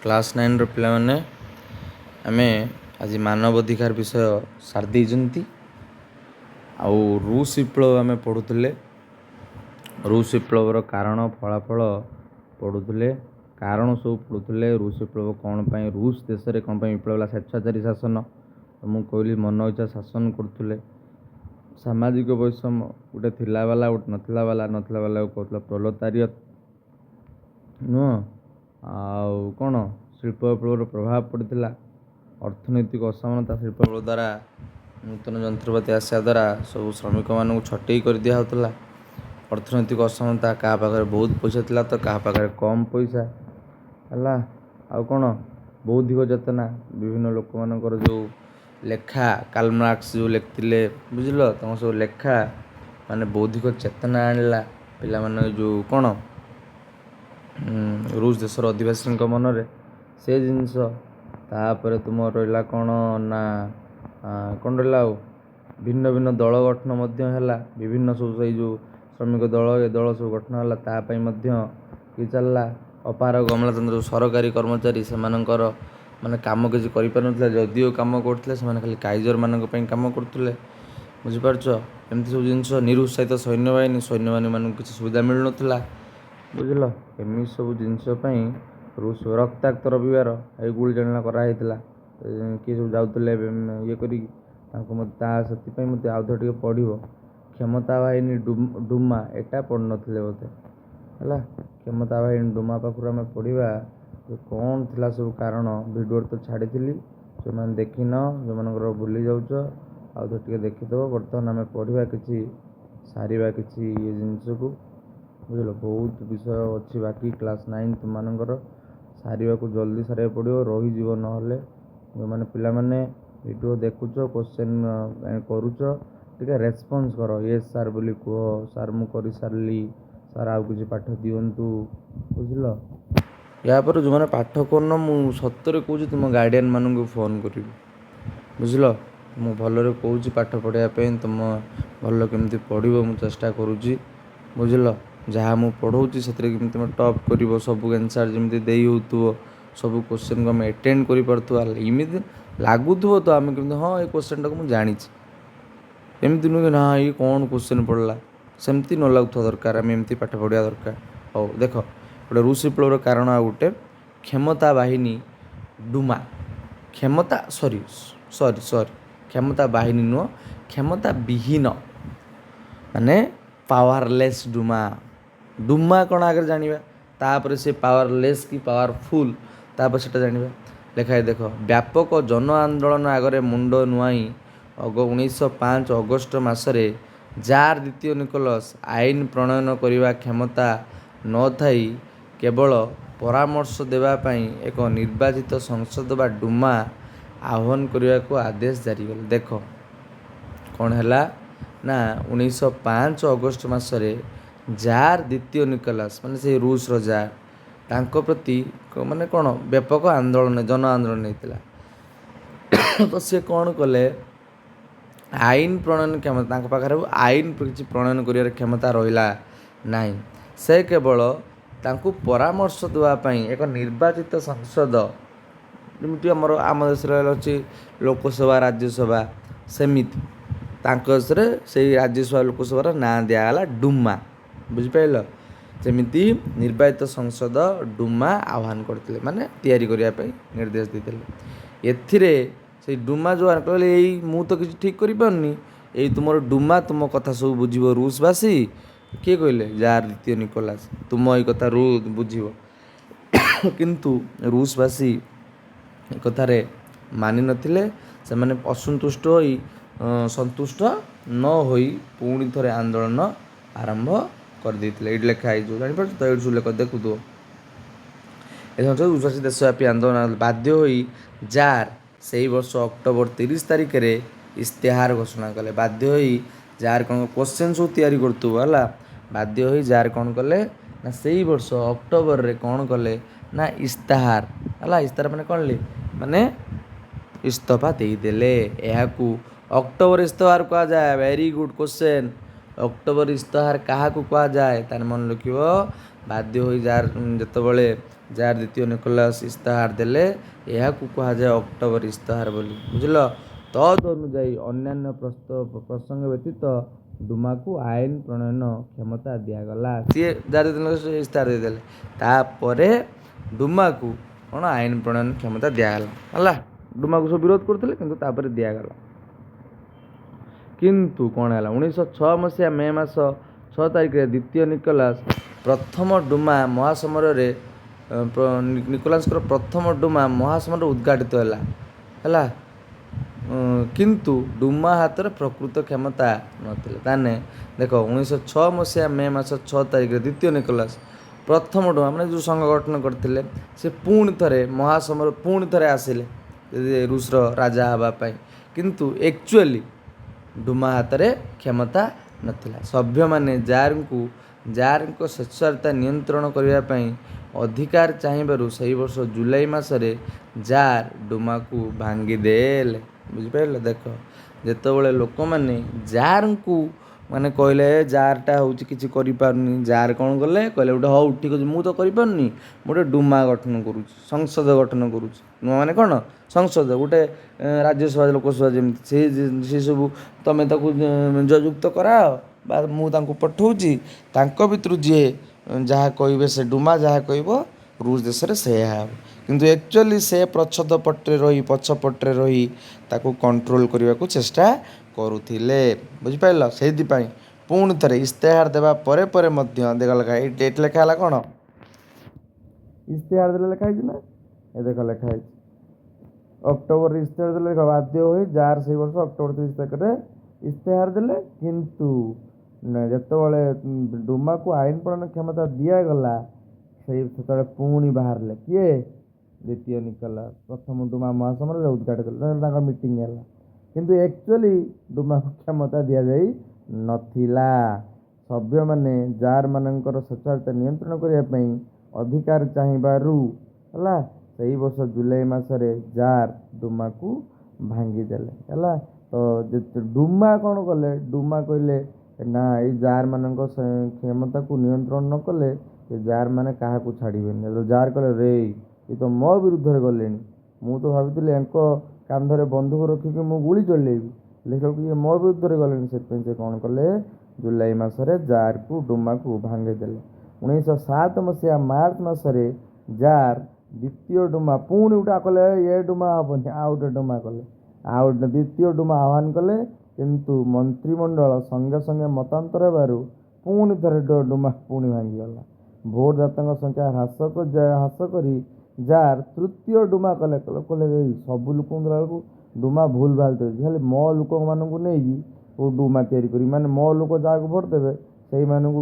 Class ନାଇନ୍ର ପିଲାମାନେ, ଆମେ ଆଜି ମାନବ ଅଧିକାର ବିଷୟ ସାରି ଦେଇଛନ୍ତି। ଆଉ ରୁଷ ବିପ୍ଳବ ଆମେ ପଢ଼ୁଥିଲେ। ରୁଷ ବିପ୍ଳବର କାରଣ, ଫଳାଫଳ ପଢ଼ୁଥିଲେ, କାରଣ ସବୁ ପଢ଼ୁଥିଲେ। ରୁଷ ବିପ୍ଳବ କ'ଣ ପାଇଁ, ରୁଷ ଦେଶରେ କ'ଣ ପାଇଁ ବିପ୍ଳବ ହେଲା? ସ୍ୱେଚ୍ଛାଚାରୀ ଶାସନ, ମୁଁ କହିଲି, ମନ ଇଚ୍ଛା ଶାସନ କରୁଥିଲେ। ସାମାଜିକ ବୈଷମ୍ୟ, ଗୋଟେ ଥିଲା ବାଲା, ଗୋଟେ ନଥିଲା ବାଲା। ନଥିଲା ବାଲାକୁ କହୁଥିଲା ପ୍ରୋଲେତାରିୟତ, ନୁହଁ? ଆଉ କ'ଣ? ଶିଳ୍ପ ବିପ୍ଳବର ପ୍ରଭାବ ପଡ଼ିଥିଲା। ଅର୍ଥନୈତିକ ଅସମାନତା, ଶିଳ୍ପ ବିପ୍ଳବ ଦ୍ୱାରା ନୂତନ ଯନ୍ତ୍ରପାତି ଆସିବା ଦ୍ୱାରା ସବୁ ଶ୍ରମିକମାନଙ୍କୁ ଛଟେଇ କରିଦିଆ ହେଉଥିଲା। ଅର୍ଥନୈତିକ ଅସମାନତା, କାହା ପାଖରେ ବହୁତ ପଇସା ଥିଲା ତ କାହା ପାଖରେ କମ୍ ପଇସା ହେଲା। ଆଉ କ'ଣ? ବୌଦ୍ଧିକ ଚେତନା, ବିଭିନ୍ନ ଲୋକମାନଙ୍କର ଯେଉଁ ଲେଖା, କାର୍ଲ ମାର୍କ୍ସ ଯେଉଁ ଲେଖିଥିଲେ, ବୁଝିଲ, ତାଙ୍କ ସବୁ ଲେଖା ମାନେ ବୌଦ୍ଧିକ ଚେତନା ଆଣିଲା ପିଲାମାନେ ଯେଉଁ କ'ଣ ରୁଷ ଦେଶର ଅଧିବାସୀଙ୍କ ମନରେ ସେ ଜିନିଷ। ତାପରେ ତୁମର ରହିଲା କ'ଣ ନା କ'ଣ ରହିଲା? ଆଉ ଭିନ୍ନ ଭିନ୍ନ ଦଳ ଗଠନ ମଧ୍ୟ ହେଲା। ବିଭିନ୍ନ ସବୁ ସେଇ ଯେଉଁ ଶ୍ରମିକ ଦଳ, ଏ ଦଳ ସବୁ ଗଠନ ହେଲା। ତା ପାଇଁ ମଧ୍ୟ ଇଏ ଚାଲିଲା। ଅପାରଗ ଅମଲାତନ୍ତ୍ର, ସରକାରୀ କର୍ମଚାରୀ ସେମାନଙ୍କର ମାନେ କାମ କିଛି କରିପାରୁନଥିଲେ। ଯଦିଓ କାମ କରୁଥିଲେ, ସେମାନେ ଖାଲି କାଇଜରମାନଙ୍କ ପାଇଁ କାମ କରୁଥିଲେ। ବୁଝିପାରୁଛ? ଏମିତି ସବୁ ଜିନିଷ। ନିରୁତ୍ସାହିତ ସୈନ୍ୟବାହିନୀ, ସୈନ୍ୟବାହିନୀମାନଙ୍କୁ କିଛି ସୁବିଧା ମିଳୁନଥିଲା। ବୁଝିଲ? ଏମିତି ସବୁ ଜିନିଷ ପାଇଁ ରୁଷ। ରକ୍ତାକ୍ତ ରବିବାର, ଏଇ ଗୁଳି ଚାଳନା କରାହେଇଥିଲା, କିଏ ସବୁ ଯାଉଥିଲେ ଇଏ କରିକି ତାଙ୍କୁ ମଧ୍ୟ ତା ସେଥିପାଇଁ ମଧ୍ୟ ଆଉ ଥରେ ଟିକେ ପଢ଼ିବ। କ୍ଷମତା ବାହିନୀ ଡୁମା, ଏଟା ପଢ଼ିନଥିଲେ ବୋଧେ। ହେଲା, କ୍ଷମତା ବାହିନୀ ଡୁମା ପାଖରୁ ଆମେ ପଢ଼ିବା ଯେ କ'ଣ ଥିଲା ସବୁ କାରଣ। ଭିଡ଼ିଓରେ ତ ଛାଡ଼ିଥିଲି, ଯେଉଁମାନେ ଦେଖିନ, ଯେଉଁମାନଙ୍କର ଭୁଲି ଯାଉଛ, ଆଉ ଥରେ ଟିକେ ଦେଖିଦେବ। ବର୍ତ୍ତମାନ ଆମେ ପଢ଼ିବା କିଛି, ସାରିବା କିଛି ଇଏ ଜିନିଷକୁ। ବୁଝିଲ? ବହୁତ ବିଷୟ ଅଛି ବାକି। କ୍ଲାସ୍ ନାଇନ୍ ତୁମମାନଙ୍କର ସାରିବାକୁ, ଜଲ୍ଦି ସାରିବାକୁ ପଡ଼ିବ, ରହିଯିବ ନହେଲେ। ଯେଉଁମାନେ ପିଲାମାନେ ଭିଡ଼ିଓ ଦେଖୁଛ, କୋଶ୍ଚେନ୍ କରୁଛ, ଟିକେ ରେସ୍ପନ୍ସ କର। ୟେସ୍ ସାର୍ ବୋଲି କୁହ। ସାର୍, ମୁଁ କରିସାରିଲି। ସାର୍, ଆଉ କିଛି ପାଠ ଦିଅନ୍ତୁ। ବୁଝିଲ? ୟା ପରେ ଯେଉଁମାନେ ପାଠ କରୁନ, ମୁଁ ସତରେ କହୁଛି, ତୁମ ଗାର୍ଡ଼ିଆନ୍ ମାନଙ୍କୁ ଫୋନ୍ କରିବି। ବୁଝିଲ? ମୁଁ ଭଲରେ କହୁଛି ପାଠ ପଢ଼ିବା ପାଇଁ। ତୁମ ଭଲ କେମିତି ପଢ଼ିବ ମୁଁ ଚେଷ୍ଟା କରୁଛି। ବୁଝିଲ? ଯାହା ମୁଁ ପଢ଼ଉଛି, ସେଥିରେ କେମିତି ତୁମେ ଟପ୍ କରିବ, ସବୁ ଆନ୍ସର୍ ଯେମିତି ଦେଇ ହେଉଥିବ, ସବୁ କୋଶ୍ଚିନ୍କୁ ଆମେ ଆଟେଣ୍ଡ କରିପାରୁଥିବା, ଏମିତି ଲାଗୁଥିବ ତ ଆମେ କେମିତି, ହଁ, ଏ କୋଶ୍ଚିନ୍ଟାକୁ ମୁଁ ଜାଣିଛି। ଏମିତି ନୁହେଁ କି ନା, ଇଏ କ'ଣ କୋଶ୍ଚିନ୍ ପଡ଼ିଲା, ସେମିତି ନ ଲାଗୁଥିବା ଦରକାର। ଆମେ ଏମିତି ପାଠ ପଢ଼ିବା ଦରକାର। ହଉ, ଦେଖ, ଗୋଟେ ରୁଷ ବିପ୍ଳବର କାରଣ, ଆଉ ଗୋଟେ କ୍ଷମତା ବାହିନୀ ଡୁମା। କ୍ଷମତା, ସରି ସରି ସରି, କ୍ଷମତା ବାହିନୀ ନୁହଁ, କ୍ଷମତା ବିହୀନ ମାନେ ପାୱାରଲେସ୍ ଡୁମା। ଡୁମା କ'ଣ ଆଗରେ ଜାଣିବା, ତାପରେ ସେ ପାୱାରଲେସ୍ କି ପାୱାରଫୁଲ୍, ତାପରେ ସେଟା ଜାଣିବା। ଲେଖା ଦେଖ, ବ୍ୟାପକ ଜନ ଆନ୍ଦୋଳନ ଆଗରେ ମୁଣ୍ଡ ନୁଆଇଁ 1905 ଅଗଷ୍ଟ ମାସରେ ଜାର ଦ୍ୱିତୀୟ ନିକୋଲସ୍ ଆଇନ ପ୍ରଣୟନ କରିବା କ୍ଷମତା ନଥାଇ କେବଳ ପରାମର୍ଶ ଦେବା ପାଇଁ ଏକ ନିର୍ବାଚିତ ସଂସଦ ବା ଡୁମା ଆହ୍ୱାନ କରିବାକୁ ଆଦେଶ ଜାରି କଲେ। ଦେଖ, କ'ଣ ହେଲା ନା, 1905 ଅଗଷ୍ଟ ମାସରେ ଜାର ଦ୍ୱିତୀୟ ନିକୋଲାସ୍, ମାନେ ସେଇ ରୁଷର ଜାର, ତାଙ୍କ ପ୍ରତି ମାନେ କ'ଣ ବ୍ୟାପକ ଆନ୍ଦୋଳନ, ଜନ ଆନ୍ଦୋଳନ ହେଇଥିଲା। ତ ସେ କ'ଣ କଲେ? ଆଇନ ପ୍ରଣୟନ କ୍ଷମତା, ତାଙ୍କ ପାଖରେ ଆଉ ଆଇନ କିଛି ପ୍ରଣୟନ କରିବାର କ୍ଷମତା ରହିଲା ନାହିଁ। ସେ କେବଳ ତାଙ୍କୁ ପରାମର୍ଶ ଦେବା ପାଇଁ ଏକ ନିର୍ବାଚିତ ସଂସଦ, ଯେମିତି ଆମର ଆମ ଦେଶରେ ଅଛି ଲୋକସଭା, ରାଜ୍ୟସଭା, ସେମିତି ତାଙ୍କ ଦେଶରେ ସେଇ ରାଜ୍ୟସଭା, ଲୋକସଭାର ନାଁ ଦିଆଗଲା ଡୁମା। ବୁଝିପାରିଲ? ଯେମିତି ନିର୍ବାଚିତ ସଂସଦ ଡୁମା ଆହ୍ୱାନ କରିଥିଲେ, ମାନେ ତିଆରି କରିବା ପାଇଁ ନିର୍ଦ୍ଦେଶ ଦେଇଥିଲେ। ଏଥିରେ ସେଇ ଡୁମା ଯେଉଁ କହିଲେ, ଏଇ ମୁଁ ତ କିଛି ଠିକ୍ କରିପାରୁନି, ଏଇ ତୁମର ଡୁମା ତୁମ କଥା ସବୁ ବୁଝିବ। ରୁଷବାସୀ, କିଏ କହିଲେ? ଜାର ଦ୍ୱିତୀୟ ନିକୋଲାସ୍, ତୁମ ଏଇ କଥା ରୁ ବୁଝିବ। କିନ୍ତୁ ରୁଷବାସୀ ଏ କଥାରେ ମାନିନଥିଲେ। ସେମାନେ ଅସନ୍ତୁଷ୍ଟ ହୋଇ, ସନ୍ତୁଷ୍ଟ ନ ହୋଇ ପୁଣି ଥରେ ଆନ୍ଦୋଳନ ଆରମ୍ଭ କରିଦେଇଥିଲେ। ଏଇଠି ଲେଖା ହେଇଯିବ, ଜାଣିପାରୁଛ ତ? ଏଇଠି ସବୁ ଲେଖ, ଦେଖୁଥିବ। ଏ ରୁଷବାସୀ ଦେଶବ୍ୟାପୀ ଆନ୍ଦୋଳନ ବାଧ୍ୟ ହୋଇ ଜାର ସେଇ ବର୍ଷ ଅକ୍ଟୋବର 30 ତାରିଖରେ ଇସ୍ତେହାର ଘୋଷଣା କଲେ। ବାଧ୍ୟ ହୋଇ ଜାର କ'ଣ, କୋଶ୍ଚେନ୍ ସବୁ ତିଆରି କରୁଥିବ ହେଲା। ବାଧ୍ୟ ହୋଇ ଜାର କ'ଣ କଲେ ନା, ସେଇ ବର୍ଷ ଅକ୍ଟୋବରରେ କ'ଣ କଲେ ନା, ଇସ୍ତାହାର ହେଲା। ଇସ୍ତାହାର ମାନେ କ'ଣ? ମାନେ ଇସ୍ତଫା ଦେଇଦେଲେ। ଏହାକୁ ଅକ୍ଟୋବର ଇସ୍ତହାର କୁହାଯାଏ। Very good question. October ଇସ୍ତହାର କାହାକୁ କୁହାଯାଏ? ତାହେଲେ ମନେ ରଖିବ, ବାଧ୍ୟ ହୋଇ ଜାର, ଯେତେବେଳେ ଜାର ଦ୍ୱିତୀୟ ନିକୋଲାସ ଇସ୍ତାହାର ଦେଲେ, ଏହାକୁ କୁହାଯାଏ ଅକ୍ଟୋବର ଇସ୍ତାହାର ବୋଲି। ବୁଝିଲ? ତଦ ଅନୁଯାୟୀ ଅନ୍ୟାନ୍ୟ ପ୍ରସଙ୍ଗ ବ୍ୟତୀତ ଡୁମାକୁ ଆଇନ ପ୍ରଣୟନ କ୍ଷମତା ଦିଆଗଲା। ସିଏ ଜାର ଦ୍ୱିତୀୟ ଇସ୍ତାହାର ଦେଇଦେଲେ, ତାପରେ ଡୁମାକୁ କ'ଣ ଆଇନ ପ୍ରଣୟନ କ୍ଷମତା ଦିଆଗଲା। ହେଲା, ଡୁମାକୁ ସବୁ ବିରୋଧ କରୁଥିଲେ, କିନ୍ତୁ ତାପରେ ଦିଆଗଲା। କିନ୍ତୁ କ'ଣ ହେଲା? 1906 ମସିହା ମେ ମାସ 6 ତାରିଖରେ ଦ୍ୱିତୀୟ ନିକୋଲାସ ପ୍ରଥମ ଡୁମା ମହାସମରରେ, ନିକୋଲାସଙ୍କର ପ୍ରଥମ ଡୁମା ମହାସମରରେ ଉଦ୍ଘାଟିତ ହେଲା। ହେଲା, କିନ୍ତୁ ଡୁମା ହାତରେ ପ୍ରକୃତ କ୍ଷମତା ନଥିଲା। ତାହେଲେ ଦେଖ, 1906 ମସିହା ମେ ମାସ 6 ତାରିଖରେ ଦ୍ୱିତୀୟ ନିକୋଲାସ ପ୍ରଥମ ଡୁମା, ମାନେ ଯେଉଁ ସଂଘ ଗଠନ କରିଥିଲେ, ସେ ପୁଣି ଥରେ ମହାସମର ପୁଣି ଥରେ ଆସିଲେ ରୁଷର ରାଜା ହେବା ପାଇଁ। କିନ୍ତୁ ଆକ୍ଚୁଆଲି ଡୁମା ହାତରେ କ୍ଷମତା ନଥିଲା। ସଭ୍ୟମାନେ ଜାରଙ୍କୁ ଜାରଙ୍କ ସ୍ୱେଚ୍ଛାଚାରିତା ନିୟନ୍ତ୍ରଣ କରିବା ପାଇଁ ଅଧିକାର ଚାହିଁବାରୁ ସେହି ବର୍ଷ ଜୁଲାଇ ମାସରେ ଜାର ଡୁମାକୁ ଭାଙ୍ଗିଦେଲେ। ବୁଝିପାରିଲ? ଦେଖ, ଯେତେବେଳେ ଲୋକମାନେ ଜାରଙ୍କୁ ମାନେ କହିଲେ ଜାରଟା ହେଉଛି କିଛି କରିପାରୁନି, ଜାର କ'ଣ କଲେ? କହିଲେ ଗୋଟେ ହଉ ଠିକ୍ ଅଛି, ମୁଁ ତ କରିପାରୁନି, ମୁଁ ଗୋଟେ ଡୁମା ଗଠନ କରୁଛି, ସଂସଦ ଗଠନ କରୁଛି। ନୂଆ ମାନେ କ'ଣ? ସଂସଦ ଗୋଟେ, ରାଜ୍ୟସଭା ଲୋକସଭା ଯେମିତି, ସେ ସବୁ ତମେ ତାକୁ ଜୟଯୁକ୍ତ କରାଅ ବା ମୁଁ ତାଙ୍କୁ ପଠଉଛି, ତାଙ୍କ ଭିତରୁ ଯିଏ ଯାହା କହିବେ, ସେ ଡୁମା ଯାହା କହିବ ରୁଷ ଦେଶରେ ସେୟା ହେବ। କିନ୍ତୁ ଆକ୍ଚୁଆଲି ସେ ପ୍ରଚ୍ଛଦ ପଟରେ ରହି, ପଛ ପଟରେ ରହି ତାକୁ କଣ୍ଟ୍ରୋଲ କରିବାକୁ ଚେଷ୍ଟା କରୁଥିଲେ। ବୁଝିପାରିଲ? ସେଇଥିପାଇଁ ପୁଣି ଥରେ ଇସ୍ତାହାର ଦେବା ପରେ ପରେ ମଧ୍ୟ ଦେଖ ଲେଖା ଏଇଠି ଲେଖା ହେଲା କ'ଣ? ଇସ୍ତାହାର ଦେଲେ ଲେଖା ହେଇଛି ନା? ଏ ଦେଖ ଲେଖା ହେଇଛି, ଅକ୍ଟୋବରରେ ଇସ୍ତାହାର ଦେଲେ। ଦେଖ, ବାଧ୍ୟ ହୋଇ ଜାର ସେଇ ବର୍ଷ ଅକ୍ଟୋବର 30 ତାରିଖରେ ଇସ୍ତାହାର ଦେଲେ। କିନ୍ତୁ ଯେତେବେଳେ ଡୁମାକୁ ଆଇନ ପ୍ରଣୟନ କ୍ଷମତା ଦିଆଗଲା, ସେଇ ସେତେବେଳେ ପୁଣି ବାହାରିଲେ କିଏ? ଦ୍ୱିତୀୟ ନିକୋଲାସ ପ୍ରଥମ ଡୁମା ମହାସମରରେ ଉଦ୍ଘାଟନ କଲେ, ତାଙ୍କ ମିଟିଂ ହେଲା। କିନ୍ତୁ ଆକ୍ଚୁଆଲି ଡୁମାକୁ କ୍ଷମତା ଦିଆଯାଇ ନଥିଲା। ସଭ୍ୟମାନେ ଜାରମାନଙ୍କର ସ୍ୱେଚ୍ଛାଚାରିତା ନିୟନ୍ତ୍ରଣ କରିବା ପାଇଁ ଅଧିକାର ଚାହିଁବାରୁ, ହେଲା, ସେଇ ବର୍ଷ ଜୁଲାଇ ମାସରେ ଜାର ଡୁମାକୁ ଭାଙ୍ଗିଦେଲେ। ହେଲା ତ, ଡୁମା କ'ଣ କଲେ? ଡୁମା କହିଲେ ନା, ଏଇ ଜାରମାନଙ୍କ କ୍ଷମତାକୁ ନିୟନ୍ତ୍ରଣ ନ କଲେ ଏ ଜାରମାନେ କାହାକୁ ଛାଡ଼ିବେନି। ଜାର କହିଲେ ରେ, ଏ ତ ମୋ ବିରୁଦ୍ଧରେ ଗଲେଣି, ମୁଁ ତ ଭାବିଥିଲି ୟାଙ୍କ କାନ୍ଧରେ ବନ୍ଧୁକ ରଖିକି ମୁଁ ଗୁଳି ଚଲେଇବି, ଦେଖିଲାବେଳକୁ ଇଏ ମୋ ବିରୁଦ୍ଧରେ ଗଲେଣି। ସେଥିପାଇଁ ସେ କ'ଣ କଲେ? ଜୁଲାଇ ମାସରେ ଜାରକୁ ଡୁମାକୁ ଭାଙ୍ଗିଦେଲେ। 1907 ମସିହା ମାର୍ଚ୍ଚ ମାସରେ ଜାର ଦ୍ୱିତୀୟ ଡୁମା ପୁଣି ଗୋଟେ କଲେ। ଏ ଡୁମା ହେବନି, ଆଉ ଗୋଟେ ଡୁମା କଲେ, ଆଉ ଗୋଟେ ଦ୍ୱିତୀୟ ଡୁମା ଆହ୍ୱାନ କଲେ। କିନ୍ତୁ ମନ୍ତ୍ରିମଣ୍ଡଳ ସଙ୍ଗେ ସଙ୍ଗେ ମତାନ୍ତର ହେବାରୁ ପୁଣି ଥରେ ଡୁମା ପୁଣି ଭାଙ୍ଗିଗଲା। ଭୋଟଦାତାଙ୍କ ସଂଖ୍ୟା ହ୍ରାସ କରି ଜାର ତୃତୀୟ ଡୁମା କଲେ। କହିଲେ ଏଇ ସବୁ ଲୋକଙ୍କୁ ଦେଲା ବେଳକୁ ଡୁମା ଭୁଲ ଭାଲ ତିଆରି, ଖାଲି ମୋ ଲୋକମାନଙ୍କୁ ନେଇକି ଡୁମା ତିଆରି କରିବି, ମାନେ ମୋ ଲୋକ ଯାହାକୁ ଭୋଟ ଦେବେ ସେଇମାନଙ୍କୁ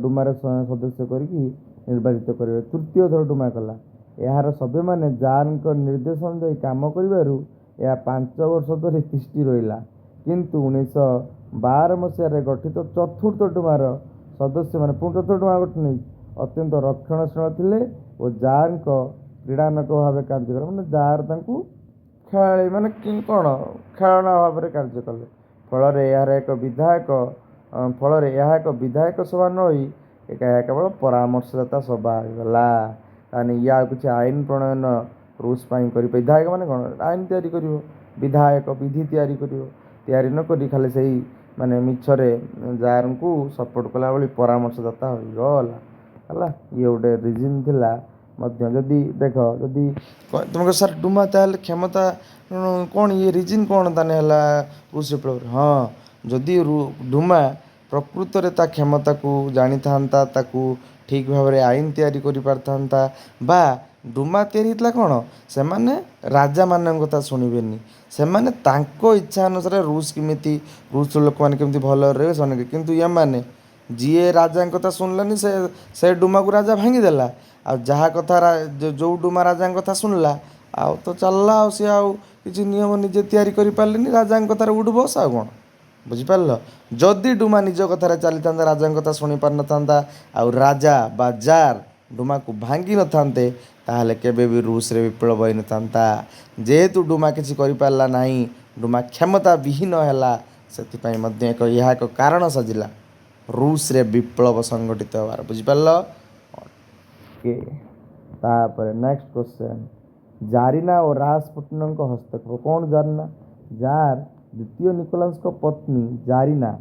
ଡୁମାରେ ସଦସ୍ୟ କରିକି ନିର୍ବାଚିତ କରିବେ। ତୃତୀୟ ଥର ଡୁମା କଲା। ଏହାର ସଭ୍ୟମାନେ ଜାରଙ୍କ ନିର୍ଦ୍ଦେଶ ଅନୁଯାୟୀ କାମ କରିବାରୁ ଏହା 5 ବର୍ଷ ଧରି ତିଷ୍ଠି ରହିଲା। କିନ୍ତୁ 1912 ମସିହାରେ ଗଠିତ ଚତୁର୍ଥ ଡୁମାର ସଦସ୍ୟମାନେ, ପୁଣି ଚତୁର୍ଥ ଡୁମା ଗଠନ ହେଇଛି, ଅତ୍ୟନ୍ତ ରକ୍ଷଣଶୀଳ ଥିଲେ ଓ ଜାରଙ୍କ କ୍ରୀଡ଼ାନକ ଭାବେ କାର୍ଯ୍ୟ କଲେ। ମାନେ ଜାର ତାଙ୍କୁ ଖେଳାଳି, ମାନେ କ'ଣ ଖେଳଣା ଭାବରେ କାର୍ଯ୍ୟ କଲେ। ଫଳରେ ଏହା ଏକ ବିଧାୟକ ସଭା ନ ହୋଇ ଏହା କେବଳ ପରାମର୍ଶଦାତା ସଭା ହୋଇଗଲା। ତାହେଲେ ଇଏ ଆଉ କିଛି ଆଇନ ପ୍ରଣୟନ ରୁଷ ପାଇଁ କରି, ବିଧାୟକ ମାନେ କ'ଣ? ଆଇନ ତିଆରି କରିବ ବିଧାୟକ, ବିଧି ତିଆରି କରିବ। ତିଆରି ନ କରି ଖାଲି ସେଇ ମାନେ ମିଛରେ ଜାରଙ୍କୁ ସପୋର୍ଟ କଲା ଭଳି ପରାମର୍ଶଦାତା ହୋଇଗଲା। ହେଲା, ଇଏ ଗୋଟେ ରିଜିନ୍ ଥିଲା ମଧ୍ୟ। ଯଦି ଦେଖ, ଯଦି ତୁମେ ସାର୍ ଡୁମା ତାହେଲେ କ୍ଷମତା କ'ଣ, ଇଏ ରିଜିନ୍ କ'ଣ ତାହେଲେ ହେଲା ରୁଷ ବିପ୍ଳବରେ? ହଁ, ଯଦି ଡୁମା ପ୍ରକୃତରେ ତା କ୍ଷମତାକୁ ଜାଣିଥାନ୍ତା, ତାକୁ ଠିକ୍ ଭାବରେ ଆଇନ ତିଆରି କରିପାରିଥାନ୍ତା, ବା ଡୁମା ତିଆରି ହେଇଥିଲା କ'ଣ, ସେମାନେ ରାଜାମାନଙ୍କ କଥା ଶୁଣିବେନି, ସେମାନେ ତାଙ୍କ ଇଚ୍ଛା ଅନୁସାରେ ରୁଷ କେମିତି, ରୁଷର ଲୋକମାନେ କେମିତି ଭଲରେ ରହିବେ ସେମାନେ। କିନ୍ତୁ ଏମାନେ ଯିଏ ରାଜାଙ୍କ କଥା ଶୁଣିଲାନି, ସେ ଡୁମାକୁ ରାଜା ଭାଙ୍ଗିଦେଲା। ଆଉ ଯାହା କଥା, ଯେଉଁ ଡୁମା ରାଜାଙ୍କ କଥା ଶୁଣିଲା, ଆଉ ତ ଚାଲିଲା, ଆଉ ସିଏ ଆଉ କିଛି ନିୟମ ନିଜେ ତିଆରି କରିପାରିଲେନି, ରାଜାଙ୍କ କଥାରେ ଉଠୁ ବସ, ଆଉ କ'ଣ। ବୁଝିପାରିଲ? ଯଦି ଡୁମା ନିଜ କଥାରେ ଚାଲିଥାନ୍ତା, ରାଜାଙ୍କ କଥା ଶୁଣି ପାରିନଥାନ୍ତା, ଆଉ ରାଜା ବା ଜାର ଡୁମାକୁ ଭାଙ୍ଗି ନଥାନ୍ତେ, ତାହେଲେ କେବେ ବି ରୁଷରେ ବିପ୍ଳବ ହେଇନଥାନ୍ତା। ଯେହେତୁ ଡୁମା କିଛି କରିପାରିଲା ନାହିଁ, ଡୁମା କ୍ଷମତା ବିହୀନ ହେଲା, ସେଥିପାଇଁ ମଧ୍ୟ ଏକ ଏହା ଏକ କାରଣ ସାଜିଲା ରୁଷରେ ବିପ୍ଳବ ସଂଗଠିତ ହେବାର। ବୁଝିପାରିଲ? ଓକେ, ତାପରେ ନେକ୍ସଟ କ୍ୱେଶ୍ଚନ୍, ଜାରିନା ଓ ରାସପୁଟିନଙ୍କ ହସ୍ତକ୍ଷେପ। କ'ଣ ଜାରିନା? ଜାର ଦ୍ୱିତୀୟ ନିକୋଲାସଙ୍କ ପତ୍ନୀ ଜାରିନା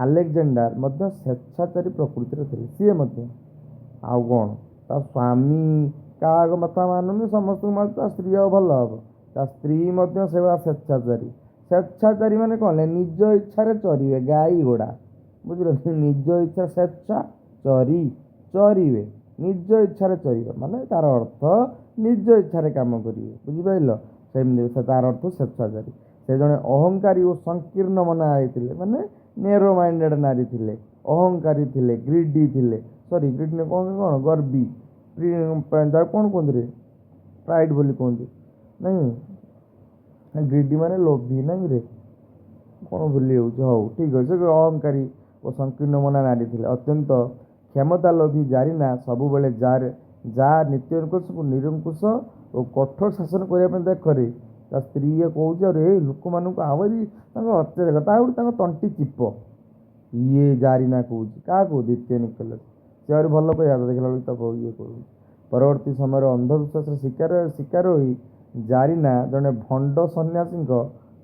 ଆଲେକ୍ଜାଣ୍ଡାର ମଧ୍ୟ ସ୍ୱେଚ୍ଛାଚାରୀ ପ୍ରକୃତିର ଥିଲେ। ସିଏ ମଧ୍ୟ ଆଉ କ'ଣ, ତା ସ୍ୱାମୀ କାହା କଥା ମାନୁନି, ସମସ୍ତଙ୍କୁ ମାରୁଛି, ତା ସ୍ତ୍ରୀ ଆଉ ଭଲ ହବ? ତା ସ୍ତ୍ରୀ ମଧ୍ୟ ସେଭଳିଆ ସ୍ୱେଚ୍ଛାଚାରୀ। ସ୍ୱେଚ୍ଛାଚାରୀ ମାନେ କ'ଣ? ନିଜ ଇଚ୍ଛାରେ ଚରିବେ ଗାଈ ଘୋଡ଼ା, ବୁଝିଲ? ନିଜ ଇଚ୍ଛା, ସ୍ୱେଚ୍ଛା ଚରି ଚରିବେ, ନିଜ ଇଚ୍ଛାରେ ଚରିବେ ମାନେ ତାର ଅର୍ଥ ନିଜ ଇଚ୍ଛାରେ କାମ କରିବେ, ବୁଝିପାରିଲ? ସେମିତି ସେ ତାର ଅର୍ଥ ସ୍ୱେଚ୍ଛାଚାରୀ। ସେ ଜଣେ ଅହଙ୍କାରୀ ଓ ସଂକୀର୍ଣ୍ଣ ମନା ହେଇଥିଲେ, ମାନେ ନେରୋ ମାଇଣ୍ଡେଡ଼ ନାରୀ ଥିଲେ, ଅହଙ୍କାରୀ ଥିଲେ, ଗ୍ରିଡି ଥିଲେ। ସରି, ଗ୍ରିଡି କ'ଣ? କ'ଣ ଗର୍ବି, ଯାହା କ'ଣ କୁହନ୍ତି ରେ, ପ୍ରାଇଡ଼ ବୋଲି କୁହନ୍ତି ନାଇଁ? ଗ୍ରିଡି ମାନେ ଲୋଭି ନାଇଁ ରେ? କ'ଣ ଭୁଲି ଯାଉଛି। ହଉ, ଠିକ୍ ଅଛି। ସେ ଅହଙ୍କାରୀ ଓ ସଂକୀର୍ଣ୍ଣ ମନା ନାରୀ ଥିଲେ। ଅତ୍ୟନ୍ତ କ୍ଷମତା ଲୋଭୀ ଜାରିନା ସବୁବେଳେ ଯା ନିତ୍ୟଙ୍କୁ ନିରଙ୍କୁଶ ଓ କଠୋର ଶାସନ କରିବା ପାଇଁ। ଦେଖରେ, ତା ସ୍ତ୍ରୀ ଇଏ କହୁଛି, ଆରେ ଏ ଲୋକମାନଙ୍କୁ ଆହୁରି ତାଙ୍କ ଅତ୍ୟାଚାର, ତା ଗୋଟେ ତାଙ୍କ ତଣ୍ଟି ଚିପ। ଇଏ ଜାରିନା କହୁଛି କାହାକୁ? ଦ୍ୱିତୀୟ ନିକୋଲାସ। ସେ ଆହୁରି ଭଲ କହିବା କଥା, ଦେଖିଲା ବେଳକୁ ତାକୁ ଇଏ କରୁଛି। ପରବର୍ତ୍ତୀ ସମୟରେ ଅନ୍ଧବିଶ୍ୱାସର ଶିକାର ହୋଇ ଜାରିନା ଜଣେ ଭଣ୍ଡ ସନ୍ନ୍ୟାସୀଙ୍କ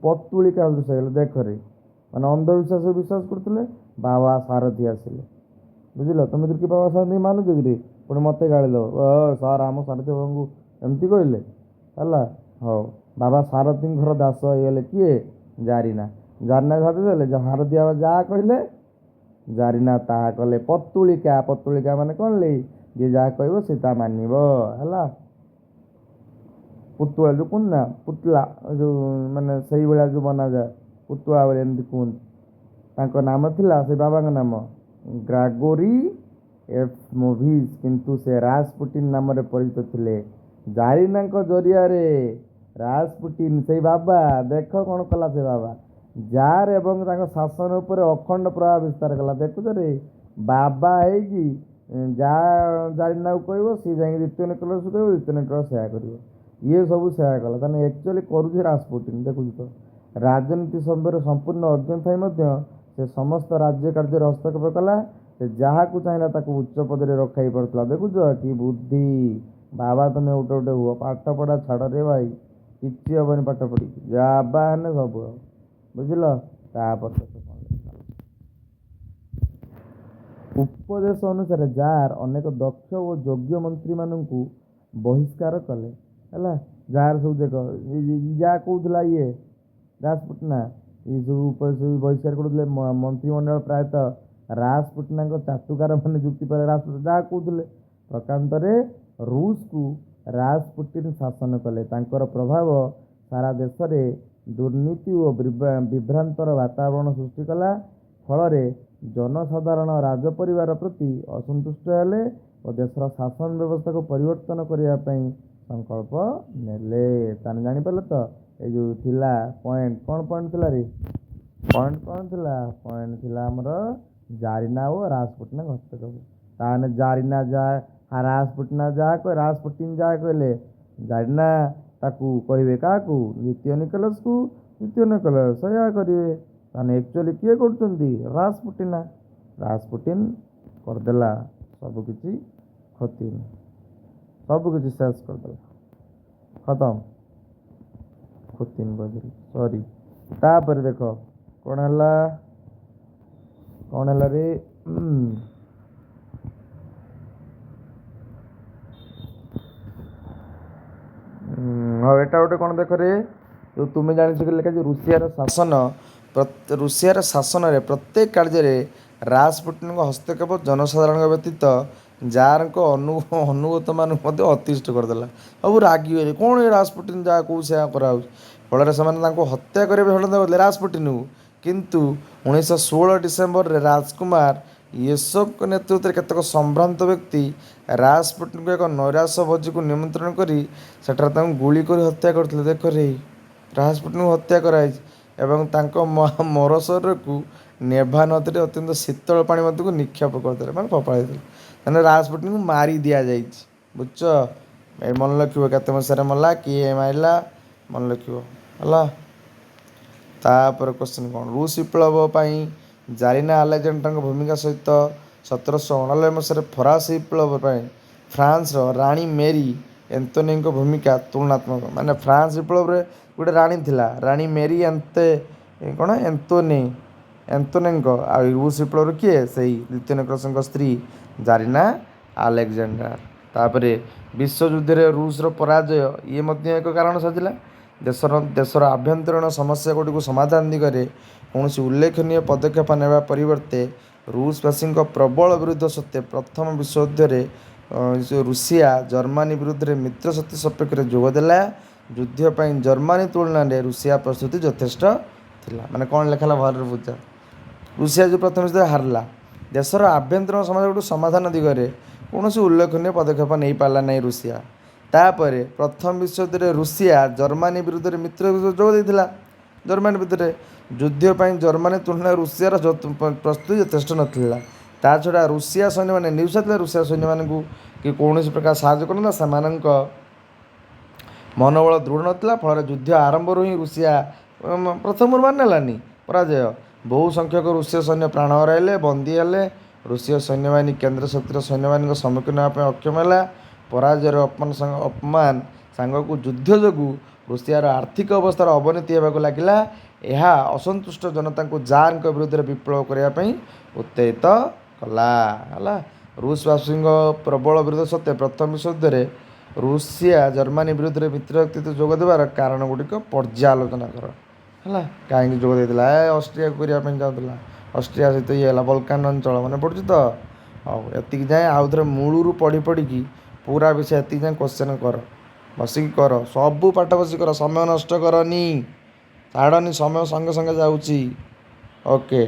ପତୁଳିକା ସଦୃଶ ହେଇଗଲେ। ଦେଖରେ, ମାନେ ଅନ୍ଧବିଶ୍ୱାସ ବିଶ୍ୱାସ କରୁଥିଲେ, ବାବା ସାରଥୀ ଆସିଲେ, ବୁଝିଲ? ତମେ କି ବାବା ସାରଥୀ ମାନୁଛ କିରେ? ପୁଣି ମୋତେ ଗାଳି ଦେବ, ସାର୍ ଆମ ସାରଥୀ ବାବାଙ୍କୁ ଏମିତି କହିଲେ। ହେଲା, ହଉ। ବାବା ସାରଥୀଙ୍କର ଦାସ ହେଇଗଲେ କିଏ? ଜାରିନା। ଜାରିନା ସାଥି ଦେଲେ, ସାରଥୀ ବାବା ଯାହା କହିଲେ ଜାରିନା ତାହା କଲେ। ପତୁଳିକା, ପତୁଳିକା ମାନେ କ'ଣ ଲେ? ଯିଏ ଯାହା କହିବ ସେ ତାହା ମାନିବ, ହେଲା? ପୁତୁଳା ଯେଉଁ କୁହନ୍ତି ନା, ପୁତୁଲା ଯେଉଁ ମାନେ ସେଇଭଳିଆ ଯେଉଁ ବନାଯାଏ, ପୁତୁଳା ଭଳି ଏମିତି କୁହନ୍ତି। ତାଙ୍କ ନାମ ଥିଲା, ସେ ବାବାଙ୍କ ନାମ ଗ୍ରାଗୋରୀ ଏଫ୍ ମୋଭିଜ୍, କିନ୍ତୁ ସେ ରାସପୁଟିନ ନାମରେ ପରିଚିତ ଥିଲେ। ଜାରିନାଙ୍କ ଜରିଆରେ ରାସପୁଟିନ, ସେଇ ବାବା, ଦେଖ କ'ଣ କଲା ସେ ବାବା, ଜାର ଏବଂ ତାଙ୍କ ଶାସନ ଉପରେ ଅଖଣ୍ଡ ପ୍ରଭାବ ବିସ୍ତାର କଲା। ଦେଖୁଛ ରେ, ବାବା ହେଇକି ଯାହା ଜାରିନାକୁ କହିବ, ସିଏ ଯାଇକି ଦ୍ୱିତୀୟ ନିକୋଲାସକୁ କହିବ, ଦ୍ୱିତୀୟ ନିକୋଲାସ ସେୟା କରିବ, ଇଏ ସବୁ ସେୟା କଲା। ତାହେଲେ ଆକ୍ଚୁଆଲି କରୁଛି ରାସପୁଟିନ, ଦେଖୁଛୁ ତ? ରାଜନୀତି ସମୟରେ ସମ୍ପୂର୍ଣ୍ଣ ଅଜ୍ଞ ଥାଇ ମଧ୍ୟ ସେ ସମସ୍ତ ରାଜ୍ୟ କାର୍ଯ୍ୟରେ ହସ୍ତକ୍ଷେପ କଲା। ସେ ଯାହାକୁ ଚାହିଁଲା ତାକୁ ଉଚ୍ଚ ପଦରେ ରଖାଇ ପାରୁଥିଲା। ଦେଖୁଛ କି ବୁଦ୍ଧି! ବାବା ତମେ ଗୋଟେ ଗୋଟେ ହୁଅ, ପାଠ ପଢ଼ା ଛାଡ଼ରେ ଭାଇ, କିଛି ହବନି ପାଠ ପଢ଼ିକି, ବାବା ହେଲେ ସବୁ ହବ, ବୁଝିଲ? ତାପରେ ଦେଖ କ'ଣ ଲେଖା। ଉପଦେଶ ଅନୁସାରେ ଜାର ଅନେକ ଦକ୍ଷ ଓ ଯୋଗ୍ୟ ମନ୍ତ୍ରୀମାନଙ୍କୁ ବହିଷ୍କାର କଲେ। ହେଲା, ଯାହାର ସବୁ ଦେଖ, ଯାହା କହୁଥିଲା ଇଏ ରାଜପୁଟନା, ଏ ସବୁ ଉପଦେଶ ବହିଷ୍କାର କରୁଥିଲେ। ମନ୍ତ୍ରିମଣ୍ଡଳ ପ୍ରାୟତଃ ରାଜପୁଟନାଙ୍କ ଚାଟୁକାର ମାନେ ଯୁକ୍ତି ପାଇଲେ। ରାଜପୁଟ ଯାହା କହୁଥିଲେ, ପ୍ରକାନ୍ତରେ ରୁଷକୁ ରାଜପୁଟିନ ଶାସନ କଲେ। ତାଙ୍କର ପ୍ରଭାବ ସାରା ଦେଶରେ ଦୁର୍ନୀତି ଓ ବିଭ୍ରାନ୍ତର ବାତାବରଣ ସୃଷ୍ଟି କଲା। ଫଳରେ ଜନସାଧାରଣ ରାଜପରିବାର ପ୍ରତି ଅସନ୍ତୁଷ୍ଟ ହେଲେ ଓ ଦେଶର ଶାସନ ବ୍ୟବସ୍ଥାକୁ ପରିବର୍ତ୍ତନ କରିବା ପାଇଁ ସଂକଳ୍ପ ନେଲେ। ତାହେଲେ ଜାଣିପାରିଲ ତ, ଏଇ ଯେଉଁ ଥିଲା ପଏଣ୍ଟ, କ'ଣ ପଏଣ୍ଟ ଥିଲା ରେ? ପଏଣ୍ଟ କ'ଣ ଥିଲା? ପଏଣ୍ଟ ଥିଲା ଆମର ଜାରିନା ଓ ରାଜପୁଟିନା ହସ୍ତକ୍ଷେପ। ତାହେଲେ ଜାରିନା ଯାହା, ରାଜପୁଟିନା ଯାହା କହେ, ରାଜପୁଟିନ ଯାହା କହିଲେ ଜାରିନା ତାକୁ କହିବେ। କାହାକୁ? ଦ୍ୱିତୀୟ ନିକୋଲାସକୁ। ଦ୍ୱିତୀୟ ନିକୋଲାସ ସେୟା କରିବେ। ତାହେଲେ ଆକ୍ଚୁଆଲି କିଏ କରୁଛନ୍ତି? ରାଜପୁଟିନା। ରାଜପୁଟିନ କରିଦେଲା ସବୁକିଛି ଖତିନ, ସବୁକିଛି ଶେଷ କରିଦେଲା, ଖତମ। ଖତିନ କହିଦେଲି, ସରି। ତାପରେ ଦେଖ କ'ଣ ହେଲା, କ'ଣ ହେଲା ରେ? ହଉ, ଏଇଟା ଗୋଟେ କ'ଣ ଦେଖ ରେ, ଯେଉଁ ତୁମେ ଜାଣିଛ କି ଲେଖା, ରୁଷିଆର ଶାସନ, ରୁଷିଆର ଶାସନରେ ପ୍ରତ୍ୟେକ କାର୍ଯ୍ୟରେ ରାଜପୁଟିନଙ୍କ ହସ୍ତକ୍ଷେପ ଜନସାଧାରଣଙ୍କ ବ୍ୟତୀତ ଜାରଙ୍କ ଅନୁଗତମାନଙ୍କୁ ମଧ୍ୟ ଅତିଷ୍ଠ କରିଦେଲା। ସବୁ ରାଗିଗଲେ, କ'ଣ ଏ ରାଜପୁଟିନ ଯାହା କହୁ ସେୟା କରାହେଉଛି। ଫଳରେ ସେମାନେ ତାଙ୍କୁ ହତ୍ୟା କରିବା ଷଡ଼ଯନ୍ତ୍ର କରିଥିଲେ ରାଜପୁଟିନକୁ। କିନ୍ତୁ 1916 ଡିସେମ୍ବରରେ ରାଜକୁମାର ୟେସୋଭଙ୍କ ନେତୃତ୍ୱରେ କେତେକ ସମ୍ଭ୍ରାନ୍ତ ବ୍ୟକ୍ତି ରାଜପୁଟିନଙ୍କୁ ଏକ ନୈରାଶ ଭୋଜିକୁ ନିମନ୍ତ୍ରଣ କରି ସେଠାରେ ତାଙ୍କୁ ଗୁଳି କରି ହତ୍ୟା କରିଥିଲେ। ଦେଖରେ, ରାଜପୁଟିନଙ୍କୁ ହତ୍ୟା କରାଯାଇଛି ଏବଂ ତାଙ୍କ ମର ଶରୀରକୁ ନେଭା ନଦୀରେ ଅତ୍ୟନ୍ତ ଶୀତଳ ପାଣି ମଧ୍ୟକୁ ନିକ୍ଷେପ କରିଦେଲେ, ମାନେ ଫୋପାଡ଼ି ଦେଇଥିଲେ। ତାହେଲେ ରାଜପୁଟିନଙ୍କୁ ମାରି ଦିଆଯାଇଛି, ବୁଝୁଛ? ଏ ମନେ ରଖିବ, କେତେ ମସିହାରେ ମଲା, କିଏ ମାରିଲା, ମନେ ରଖିବ, ହେଲା? ତାପରେ କ୍ୱେଶ୍ଚିନ୍ କ'ଣ? ରୁଷ ବିପ୍ଳବ ପାଇଁ ଜାରିନା ଆଲେକ୍ଜାଣ୍ଡାରଙ୍କ ଭୂମିକା ସହିତ 1789 ମସିହାରେ ଫରାସୀ ବିପ୍ଳବ ପାଇଁ ଫ୍ରାନ୍ସର ରାଣୀ ମେରି ଏନ୍ତୋନିଙ୍କ ଭୂମିକା ତୁଳନାତ୍ମକ। ମାନେ ଫ୍ରାନ୍ସ ବିପ୍ଳବରେ ଗୋଟେ ରାଣୀ ଥିଲା, ରାଣୀ ମେରି ଏନ୍ତେ କ'ଣ ଏନ୍ତୋନି ଏନ୍ତୋନେଙ୍କ। ଆଉ ରୁଷ ବିପ୍ଳବରେ କିଏ? ସେଇ ଦ୍ୱିତୀୟ ନିକୋଲାସଙ୍କ ସ୍ତ୍ରୀ ଜାରିନା ଆଲେକ୍ଜାଣ୍ଡାର। ତାପରେ ବିଶ୍ୱଯୁଦ୍ଧରେ ରୁଷର ପରାଜୟ, ଇଏ ମଧ୍ୟ ଏକ କାରଣ ସାଜିଲା। ଦେଶର ଆଭ୍ୟନ୍ତରୀଣ ସମସ୍ୟା ଗୁଡ଼ିକୁ ସମାଧାନ ଦିଗରେ କୌଣସି ଉଲ୍ଲେଖନୀୟ ପଦକ୍ଷେପ ନେବା ପରିବର୍ତ୍ତେ ରୁଷବାସୀଙ୍କ ପ୍ରବଳ ବିରୋଧ ସତ୍ତ୍ୱେ ପ୍ରଥମ ବିଶ୍ୱଯୁଦ୍ଧରେ ରୁଷିଆ ଜର୍ମାନୀ ବିରୁଦ୍ଧରେ ମିତ୍ର ଶକ୍ତି ସପକ୍ଷରେ ଯୋଗ ଦେଲା। ଯୁଦ୍ଧ ପାଇଁ ଜର୍ମାନୀ ତୁଳନାରେ ରୁଷିଆ ପ୍ରସ୍ତୁତି ଯଥେଷ୍ଟ ଥିଲା। ମାନେ କ'ଣ ଲେଖା ହେଲା ଭଲରେ ବୁଝ। ରୁଷିଆ ଯେଉଁ ପ୍ରଥମ ବିଶ୍ୱଯୁଦ୍ଧରେ ହାରିଲା, ଦେଶର ଆଭ୍ୟନ୍ତରୀଣ ସମସ୍ୟା ଗୁଡ଼ିକୁ ସମାଧାନ ଦିଗରେ କୌଣସି ଉଲ୍ଲେଖନୀୟ ପଦକ୍ଷେପ ନେଇପାରିଲା ନାହିଁ ରୁଷିଆ। ତାପରେ ପ୍ରଥମ ବିଶ୍ୱଯୁଦ୍ଧରେ ରୁଷିଆ ଜର୍ମାନୀ ବିରୁଦ୍ଧରେ ମିତ୍ର ଯୋଗ ଦେଇଥିଲା। ଜର୍ମାନୀ ବିରୁଦ୍ଧରେ ଯୁଦ୍ଧ ପାଇଁ ଜର୍ମାନୀ ତୁଳନାରେ ରୁଷିଆର ପ୍ରସ୍ତୁତି ଯଥେଷ୍ଟ ନଥିଲା। ତା ଛଡ଼ା ରୁଷିଆ ସୈନ୍ୟମାନେ ନିରୁତ୍ସାହ ଥିଲେ। ରୁଷିଆ ସୈନ୍ୟମାନଙ୍କୁ କି କୌଣସି ପ୍ରକାର ସାହାଯ୍ୟ କରୁନଥିଲା, ସେମାନଙ୍କ ମନୋବଳ ଦୃଢ଼ ନଥିଲା। ଫଳରେ ଯୁଦ୍ଧ ଆରମ୍ଭରୁ ହିଁ ରୁଷିଆ ପ୍ରଥମରୁ ମାନି ନେଲାନି ପରାଜୟ। ବହୁ ସଂଖ୍ୟକ ରୁଷୀୟ ସୈନ୍ୟ ପ୍ରାଣ ହରାଇଲେ, ବନ୍ଦୀ ହେଲେ। ରୁଷୀୟ ସୈନ୍ୟବାହିନୀ କେନ୍ଦ୍ର ଶକ୍ତିର ସୈନ୍ୟବାହିନୀଙ୍କ ସମ୍ମୁଖୀନ ହେବା ପାଇଁ ଅକ୍ଷମ ହେଲା। ପରାଜୟର ଅପମାନ ସାଙ୍ଗକୁ ଯୁଦ୍ଧ ଯୋଗୁଁ ରୁଷିଆର ଆର୍ଥିକ ଅବସ୍ଥାର ଅବନତି ହେବାକୁ ଲାଗିଲା। ଏହା ଅସନ୍ତୁଷ୍ଟ ଜନତାଙ୍କୁ ଜାର୍ଙ୍କ ବିରୁଦ୍ଧରେ ବିପ୍ଳବ କରିବା ପାଇଁ ଉତ୍ତେଜିତ କଲା। ହେଲା, ରୁଷବାସୀଙ୍କ ପ୍ରବଳ ବିରୋଧ ସତ୍ତ୍ୱେ ପ୍ରଥମ ବିଶ୍ୱଯୁଦ୍ଧରେ ରୁଷିଆ ଜର୍ମାନୀ ବିରୁଦ୍ଧରେ ମିତ୍ର ଶକ୍ତି ଯୋଗ ଦେବାର କାରଣ ଗୁଡ଼ିକ ପର୍ଯ୍ୟାଲୋଚନା କର। ହେଲା, କାହିଁକି ଯୋଗ ଦେଇଥିଲା? ଏ ଅଷ୍ଟ୍ରିଆକୁ କରିବା ପାଇଁ ଚାହୁଁଥିଲା, ଅଷ୍ଟ୍ରିଆ ସହିତ ଇଏ ହେଲା ବଲକାନ ଅଞ୍ଚଳ। ମନେ ପଡ଼ୁଛି ତ? ହଉ, ଏତିକି ଯାଏଁ ଆଉ ଥରେ ମୂଳରୁ ପଢ଼ି ପଢ଼ିକି ପୁରା ବିଷୟ ଏତିକି ଯାଏଁ କ୍ୱେଶ୍ଚନ୍ କର, ବସିକି କର, ସବୁ ପାଠ ବସିକି କର। ସମୟ ନଷ୍ଟ କରନି, ଛାଡ଼ନି, ସମୟ ସଙ୍ଗେ ସଙ୍ଗେ ଯାଉଛି। ଓକେ।